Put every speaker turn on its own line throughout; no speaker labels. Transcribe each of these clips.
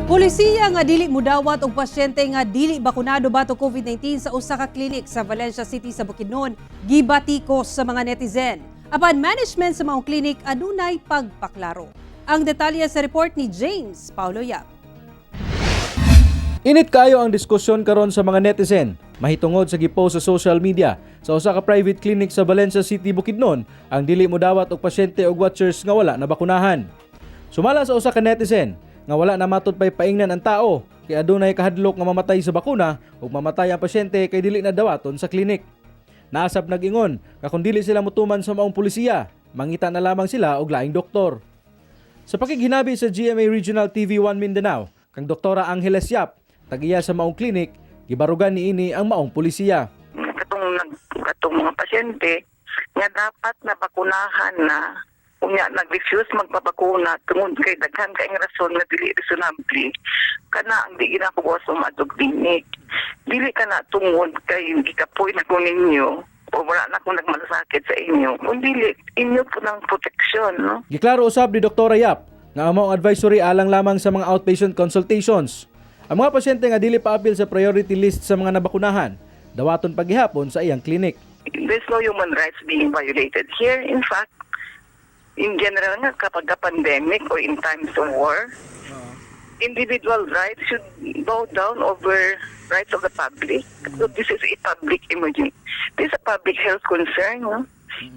Pulisiya nga dili mudawat og pasyente nga dili bakunado batok COVID-19 sa usa ka klinik sa Valencia City sa Bukidnon gibatikos sa mga netizen. Apan management sa maong klinik adunay pagpaklaro. Ang detalye sa report ni James Paulo Yap.
Init kayo ang diskusyon karon sa mga netizen mahitungod sa gipost sa social media sa usa ka private clinic sa Valencia City, Bukidnon ang dili modawat og pasyente og watchers nga wala nabakunahan. Sumala sa usa ka netizen nga wala na matud pay paingnan ang tao kay adunay kahadlok nga mamatay sa bakuna ug mamatay ang pasyente kay dili na dawaton sa klinik. Naa sab nag-ingon nga kung dili sila motuman sa maong pulisiya, mangita na lamang sila og laing doktor. Sa pakighinabi sa GMA Regional TV 1 Mindanao, kang Doktora Angeles Yap, tag-iya sa maong klinik, gibarugan niini ang maong pulisiya.
Katong mga pasyente nga dapat na bakunahan na, unya nag-refuse magpabakuna tungod kay daghan kay rason nga dili reasonable, kana ang di ginakuha sa maadtog clinic. Dili kana tungod kay gikapoy na ko ninyo o wala na akong nagmalasakit sa inyo, kung dili inyo po ng proteksyon, no?
Giklaro usab ni Doktora Yap nga ang maong advisory alang lamang sa mga outpatient consultations. Ang mga pasyente nga dili paapil sa priority list sa mga nabakunahan, dawaton paghihapon sa iyang klinik.
There's no human rights being violated here. In fact, in general nga, kapag ka pandemic or in times of war, individual rights should bow down over rights of the public. So this is a public emergency. This is a public health concern. No?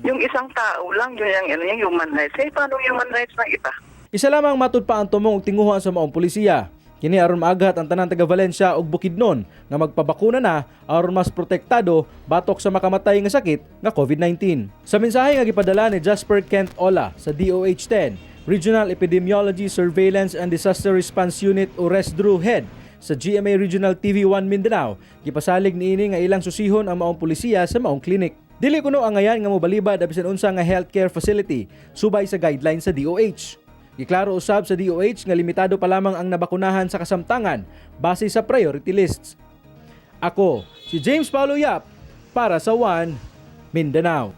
Yung isang tao lang, yun yung, ano, yung human rights. Eh, paano human rights ng iba?
Isa lamang matud pa ang tumong og tinguha sa maong pulisiya. Kini aron maaghat ang tanan taga Valencia ug Bukidnon nga magpabakuna na aron mas protektado batok sa makamatay nga sakit nga COVID-19. Sa mensahe nga gipadala ni Jasper Kent Ola sa DOH 10 Regional Epidemiology Surveillance and Disaster Response Unit o RESDRU Head sa GMA Regional TV 1 Mindanao, gipasalig niini nga ilang susihon ang maong pulisiya sa maong klinik. Dili kuno angayan nga mobalibad ang bisan unsa nga healthcare facility subay sa guidelines sa DOH. Giklaro usab sa DOH nga limitado pa lamang ang nabakunahan sa kasamtangan base sa priority lists. Ako, si James Paulo Yap para sa One Mindanao.